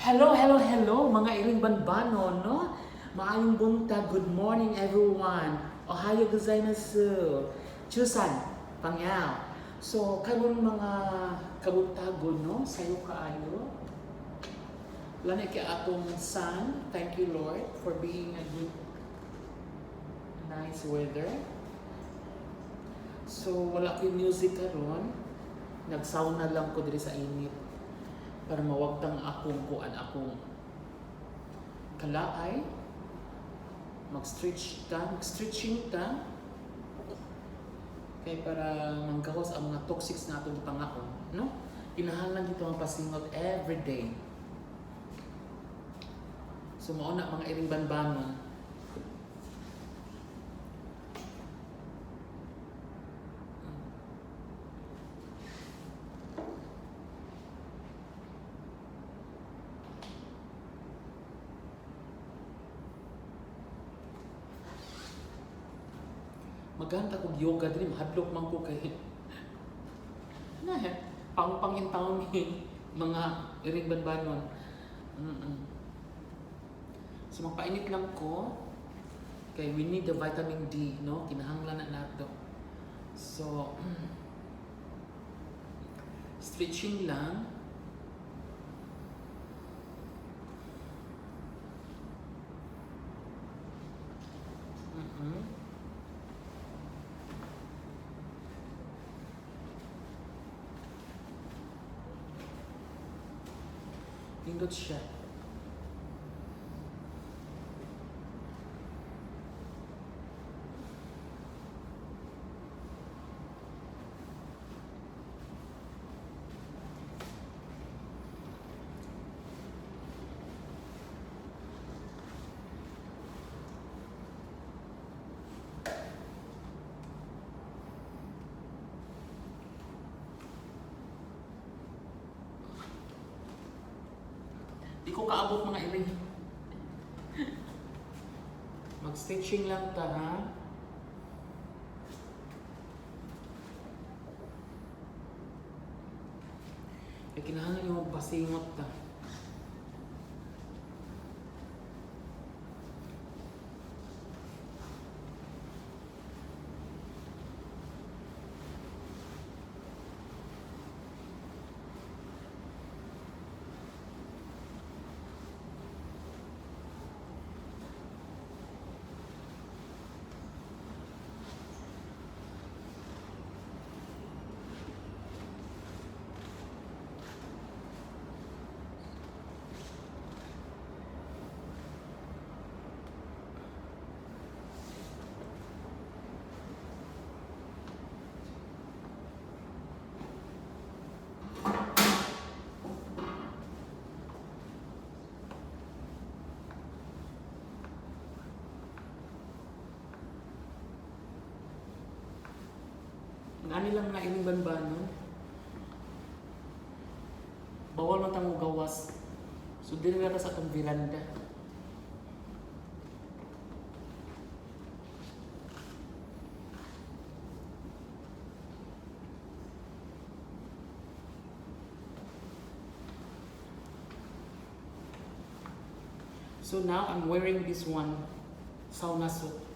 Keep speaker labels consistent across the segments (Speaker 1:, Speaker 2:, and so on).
Speaker 1: Hello, hello, hello, mga iring banbano, no? Maayong buntag, good morning, everyone. Ohayo gozaimasu. Chusan, pangyaw. So, karon mga kabuntagon, no? Sayo kaayo. Lana kay atong sun. Thank you, Lord, for being a good, nice weather. So, wala ko'y music karon. Nagsauna lang ko diri sa init para mawagtang akong kuan, akong kalaay. Mag-stretch ta, mag-stretching ta kay para manggawas ang mga toxics na atong gipangaon, no? Kinahanglan dito ang pasingot every day. So mao na, mga iring banbanon. Maganda kog yoga diri, mahadlok man ko kay na pang pang in town ni, mga iring banbanon. So magpainit lang ko kay we need the vitamin D, no? Kinahanglan na nato. So stretching lang. Nindot siya. Di ko kaabot, mga iring. Mag-stretching lang ta, ha? Kaya kinahanglan yung pasingot ta. Ngani lang na ining banbanon. Bawal man tang gawas. So dili na ta sa atong veranda. So now I'm wearing this one, sauna suit.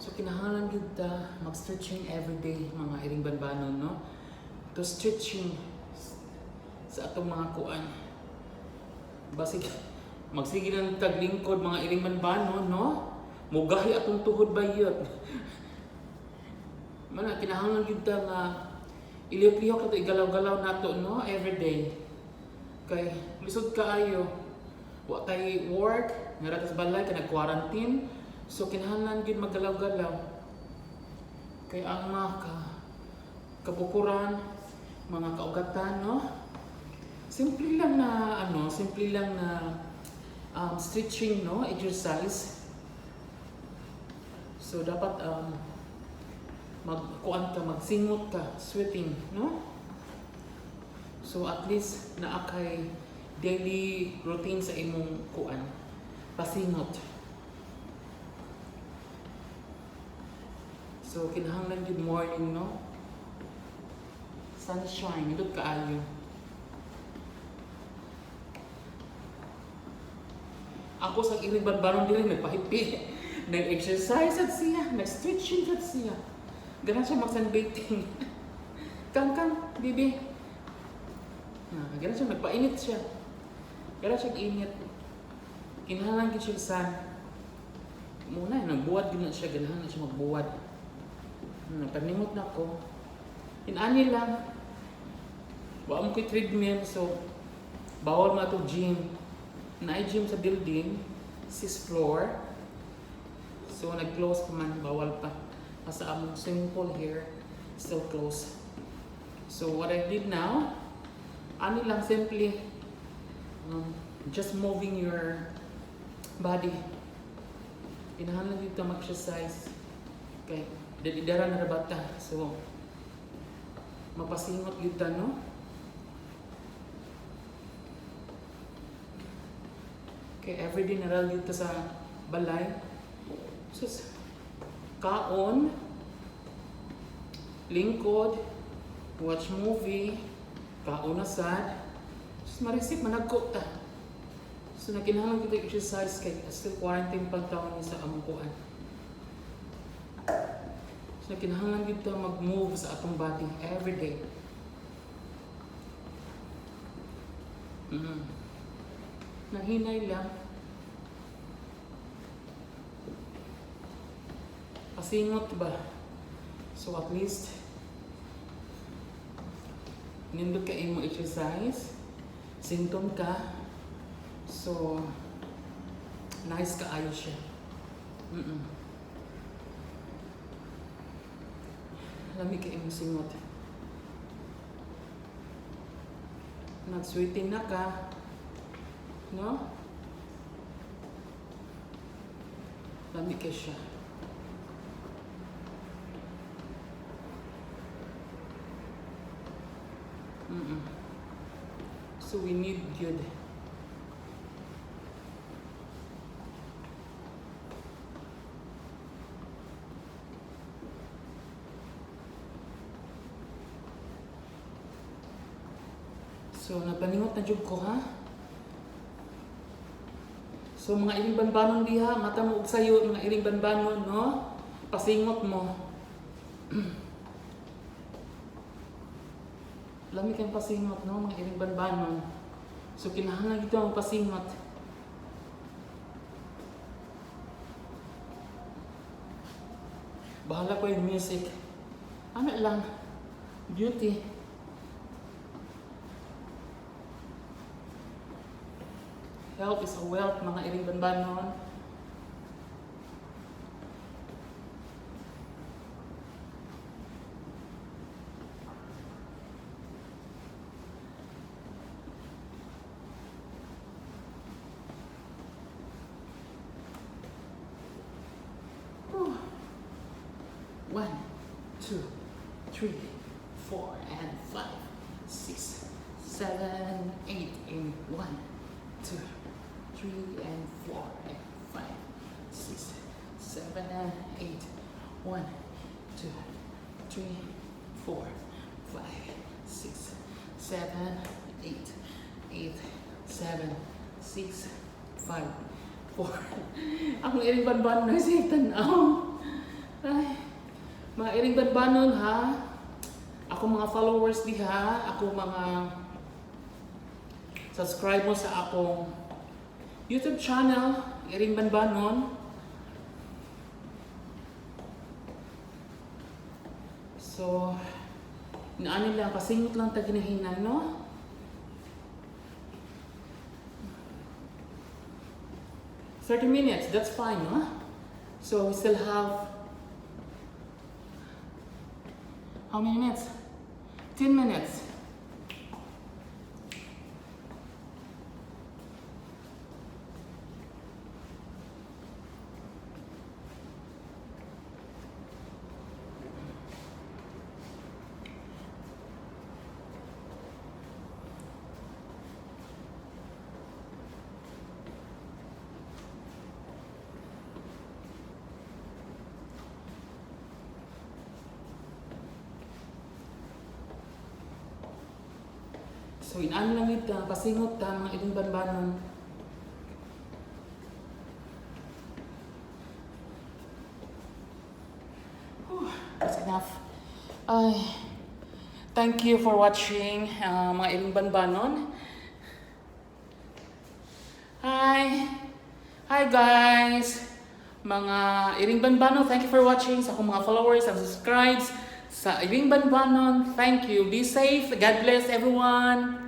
Speaker 1: So kinahanglan gyud ta mag-stretching everyday, mga iring banbanon, no? To stretching sa atong mga kuan. Basig magsige ng taglingkod, mga iring banbanon, no? Mugahi atong tuhod bayot. Mana kinahanglan gyud ta nga ilihok-lihok nato, igalaw-galaw nato, no, everyday. Kay lisod kaayo. Wa tay work, nga sa balay kay nag-quarantine. So kinahanglan gyud maggalaw-galaw. Kay ang mga kabukuran, mga kaugatan, no? Simple lang na ano, simple lang na stretching, no, exercise. So dapat magkuan ka, magsingot ka, sweating, no? So at least naa kay daily routine sa imong kuan, pasingot. So kinahanglan good morning, no? Sunshine, nindot kaayo. Ako sa iring banbanon diri nagpahipi. Nag-exercise at siya, nag-stretching at siya. Ganahan siya mag-sunbathing. Kang kang, bibi. Ah, ganahan siya, nagpainit siya. Ganahan siya init. Kinahanglan gyud siya sun. Muna, nagbuwad gyud na siya, ganahan na siya magbuwad. Panimot na ko. Inani lang. Wa mo ko'y treadmill, so bawal mo ato gym. Naay gym sa building, sixth floor. So nag-close pa man, bawal pa. Asa among swimming pool here, still closed. So what I did now, ani lang simply, just moving your body. Kinahanglan dito mag-exercise. Kay dali-dara na rabata. So mapasingot gyud ta, no? Kay everyday na ra dito sa balay. Sus, kaon, lingkod, watch movie, kaon na sad. Sus, marisip, managko ta. So nagkinahanglan kita exercise kay still quarantine pag taon ni sa among kuan. So nagkinahanglan kita mag-move sa atong body every day. Nanghinay lang. Pasingot ba? So at least nindot ka imo exercise, sinton ka. So nice kaayo siya. Lami kay imong singot. Nag-sweating na ka. No? Lami kay siya. So we need good. So, napaningot na jud ko, ha? So, mga iring banbanon diha, mata mo og sayo, mga iring banbanon, no? Pasingot mo. Lami kang pasingot, no? Mga iring banbanon. So, kinahanglan gito ang pasingot. Bahala ko yung music. Ano lang? Beauty. Health is a wealth, mga iring banbanon. Whew. One, two, three, four, and five, six, seven, eight, and one, two, three, and four, and five, six, seven, and eight. One, two, three, four, five, six, seven, eight, eight, seven, six, five, four. Akong iring banban na siya tanaw. banbanon ha. Ako mga followers diha, ako mga subscribe mo sa akong YouTube channel, Iring Banbanon. So, inaano lang, pasingot lang ta ginahinay, no? 30 minutes, that's fine, no? So we still have how many minutes? 10 minutes. So inano lang ito, pasingot ta mga iling banbanon. Whew, that's enough. Ay, thank you for watching, mga iling banbanon. Hi! Hi, guys! Mga Iring Banbanon, thank you for watching. Sa akong mga followers and subscribes sa Iring Banbanon, thank you. Be safe. God bless everyone.